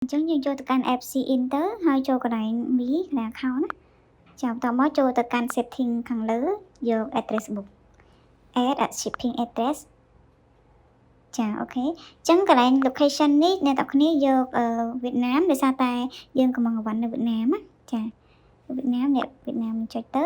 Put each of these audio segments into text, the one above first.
អញ្ចឹងយើងចូលទៅកាន់ app SHEIN ទៅហើយចូលកន្លែង Me កន្លែង account ណាចាបន្ទាប់មកចូលទៅកាន់ setting ខាងលើយក address book add a shipping address ចា OK អញ្ចឹងកន្លែង location នេះអ្នកទាំងគ្នាយកវៀតណាមដោយសារតែយើងកំពុងអីវ៉ាន់នៅវៀតណាមណាចាវៀតណាមអ្នកវៀតណាមចុចទៅ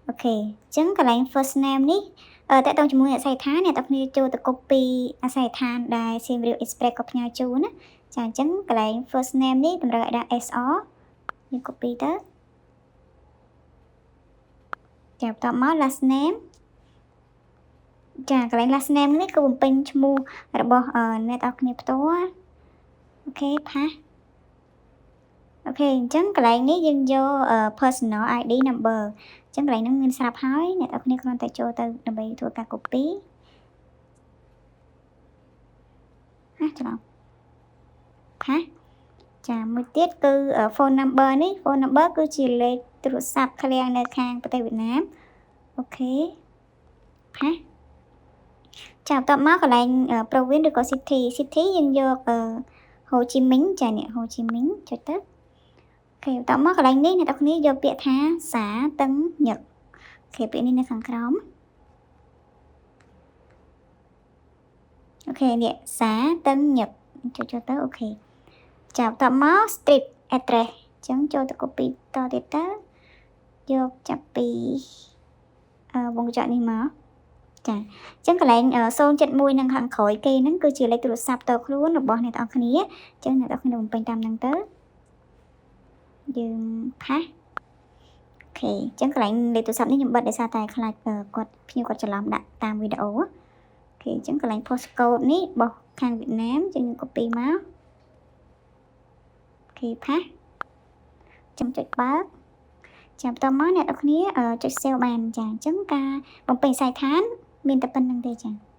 OK អញ្ចឹងកន្លែង first name នេះតើតើជាមួយអាសយដ្ឋានអ្នកទាំងគ្នាចូលទៅ copy អាសយដ្ឋានដែល Siem Reap Express ក៏ផ្ញើជូនណាចាអញ្ចឹងកន្លែង first name នេះតម្រូវឲ្យដាក់ SR យើង copy ទៅចាបន្ទាប់មក last name ចាកន្លែង last name នេះគឺបំពេញឈ្មោះរបស់អ្នកទាំងគ្នាផ្ទាល់ OK paste OK អញ្ចឹងកន្លែងនេះយើងយក personal ID number អញ្ចឹងកន្លែងហ្នឹងមានស្រាប់ហើយអ្នកទាំងគ្នាគ្រាន់តែចូលទៅដើម្បីធ្វើការ copy ណាច្រឡំ paste ចាមួយទៀតគឺ phone number នេះ phone number គឺជាលេខទូរស័ព្ទឃ្លាំងនៅខាងប្រទេសវៀតណាម OK paste ចាបន្ទាប់មកកន្លែង province ឬក៏ city city យើងយកហូជីមីញចានេះហូជីមីញចុចទៅ OK បន្ទាប់មកកន្លែងនេះអ្នកទាំងគ្នាយកពាក្យថាសាតឹងញឹក OK ពាក្យនេះនៅខាងក្រោម OK នេះសាតឹងញឹកចុចចូលទៅ OK ចាបន្ទាប់មក street address អញ្ចឹងចូលទៅ copy តទៀតទៅយកចាប់ពីវងកញ្ចក់នេះមកចាអញ្ចឹងកន្លែង071នឹងខាងក្រោយគេហ្នឹងគឺជាលេខទូរស័ព្ទតខ្លួនរបស់អ្នកទាំងអស់គ្នាអញ្ចឹងអ្នកទាំងអស់គ្នាបំពេញតាមហ្នឹងទៅយើង paste OK អញ្ចឹងកន្លែងលេខទូរស័ព្ទនេះខ្ញុំបិទដោយសារតែខ្លាចគាត់ភ្ញៀវគាត់ច្រឡំដាក់តាមវីដេអូ OK អញ្ចឹងកន្លែង post code នេះរបស់ខាងវៀតណាមអញ្ចឹងខ្ញុំ copy មក OK paste ចាំចុចបើកចាំបន្តមកអ្នកនរគ្នាចុច save បានចាអញ្ចឹងការបំពេញអាសយដ្ឋានមានតែប៉ុណ្្នឹងទេចា។